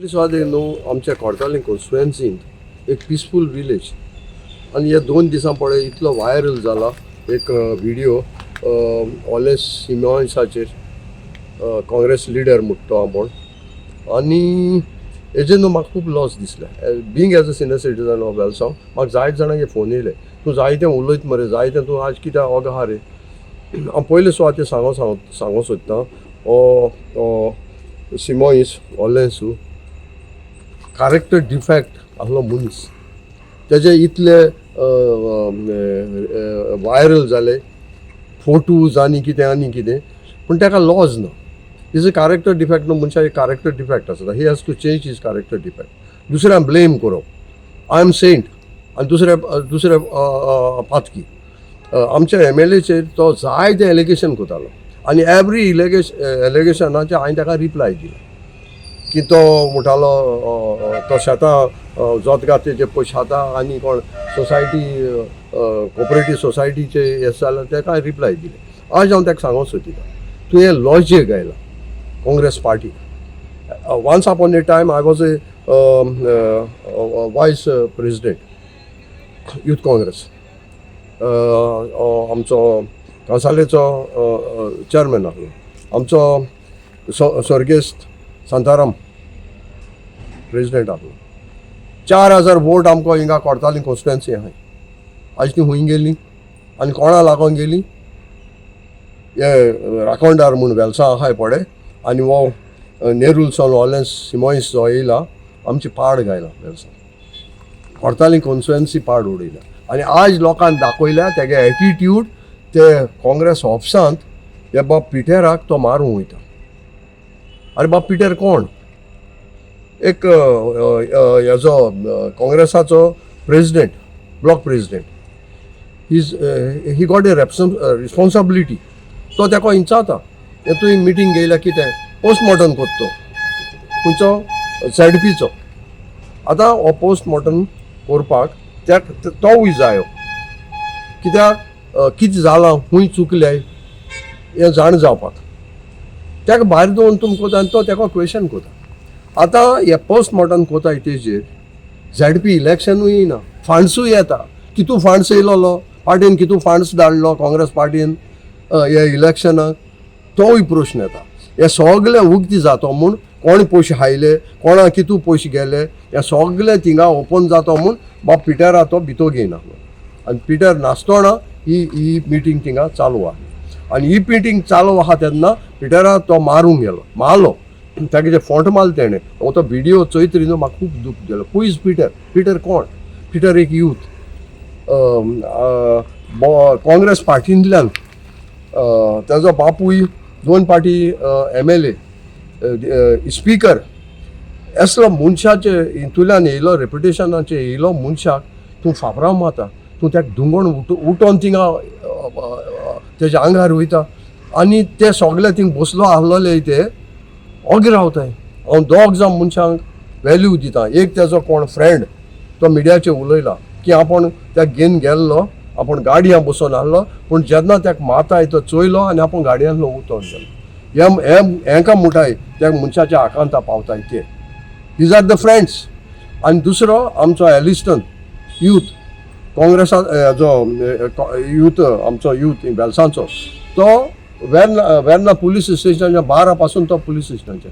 पयली न्हू आमच्या कोर्तालीं कॉन्स्टिट्युएन्सींत एक पिसफूल विलेज आनी ह्या 2 दिसां पळय इतलो व्हायरल जाला एक व्हिडियो ओलेस सिमॉन्साचेर, काँग्रेस लिडर म्हणटा तो आपूण. आनी हेजेर न्हू म्हाका खूब लॉस दिसलें. Being as a senior citizen of Velsao, म्हाका जायते जाणांचे फोन येयले, तूं जायतें उलयत मरे, जायतें तूं आज कित्याक ओगो आहा रे. हांव पयले सुवातेर सांगो सांगो सोदतां, हो सिमोईस ओलेंसू कॅरेक्टर डिफेक्ट आहलो मनीस. तेजे इतले वायरल जाले फोटोज आनी कितें आनी कितें, पूण ताका लॉज ना. Is a character defect न्हू, मनशाक एक कॅरेक्टर डिफेक्ट आसता. He has to change his character defect. दुसऱ्यांक ब्लेम करप, I am Saint आनी दुसरे दुसरे पातकी. आमच्या एमएलएचेर तो जायते एलिगेशन करतालो आनी एवरी एलिगेशनाचे हांवें ताका रिप्लाय दिला की तो म्हणटालो तो शेतां जोत तेजे पयशे खाता आनी कोण सोसायटी कोऑपरेटीव सोसायटीचे हे जाल्यार ताका रिप्लाय दिले. आज हांव ताका सांगूंक सोदिता, तुवें लॉजेक आयला Congress party. Once upon a time I was a vice president Youth Congress, आमचो कांसालेचो चेअरमॅन आसलो आमचो स्वर्गेस्त सांताराम प्रेजिडेंट आसलो. 4000 वोट आमकां हिंगा कोर्ताली कॉन्स्टिट्युएन्सी आहाय. आयज ती खूंय गेली आनी कोणा लागोन गेली? हे राखणदार म्हूण वेलसां आहाय पळय आनी हो नेरूल सन ऑलेन्स सिमोईस जो येयला, आमची पाड घायला वेलसां, कोर्ताली कॉन्स्टिट्युएन्सी पाड उडयल्या. आनी आज लोकांक दाखयल्या तेगे एटिट्यूड. ते काँग्रेस ऑफिसांत हे बाब पिटेराक तो मारूंक वयता. आरे बाब, पिटर कोण? एक हेजो काँग्रेसाचो president, block president. Is he got a responsibility. तो तेका इंचाता, हे तुवें मिटींग घेयल्या कितें? पोस्टमॉर्टम कोत्तो खंयचो? झेडपीचो. आतां हो पोस्टमॉर्टम करपाक त्या तोवूय जायो, कित्याक कितें जालां, खूंय चुकल्याय हें जाण जावपाक. ताका भायर दवरून तुमी कोता आनी तो तेका क्वेशन कोता. आतां हे पोस्टमॉर्टम कोताय तेजेर झेडपी इलेक्शनूय येयना, फंड्सूय येता. कितू फंड्स येयलोलो पार्टीन, कितू फंड्स धाडलो काँग्रेस पार्टीन ह्या इलेक्शनाक, तोवूय प्रश्न येता. हे सगळे उगती जातो म्हूण कोण पयशे हायले, कोणा कितू पयशे गेले, हे सगळे थिंगा ओपन जातो म्हूण बाब पिटरा तो भितर घेयना. आनी पिटर नासतना ही ही मिटींग थिंगा चालू आहा. आनी ही मिटींग चालू आहा तेन्ना पिटरा तो मारूंक गेलो, मारलो तागे फोंट मारलो तेणें. हांव तो व्हिडियो चोयत न्हू, म्हाका खूब दूख गेलो. Who is Peter? Peter कोण? पिटर एक यूथ काँग्रेस पार्टींतल्यान. ताजो बापूय दोन पार्टी एमएलए, स्पीकर. असलो मनशाचे हितूंतल्यान येयलो, रेपुटेशनाचे येयलो मनशाक तूं फापराव मारता, तूं ताका दुंगण उठोन थिंगा तेज्या आंगार वयता आनी ते सगळे थिंग बसलो आहलोले ते ओगी रावताय. हांव दोग जावन मनशांक वेल्यू दिता. एक तेजो कोण फ्रेंड तो मिडियाचेर उलयला की आपूण त्या घेवन गेल्लो, आपूण गाडयां बसोन आहलो, पूण जेन्ना ताका माताय तो चोयलो आनी आपूण गाडयांतलो उतोन गेलो. हे हेंकां म्हणटाय त्या मनशाच्या आकांता पावताय ते. These are the friends. आनी दुसरो आमचो एलिस्टन यूथ काँग्रेसा जो यूथ, आमचो यूथ वेलसांचो, तो वेर्ना वेर्ना पुलीस स्टेशनाच्या 12 पासून तो पुलीस स्टेशनाचेर.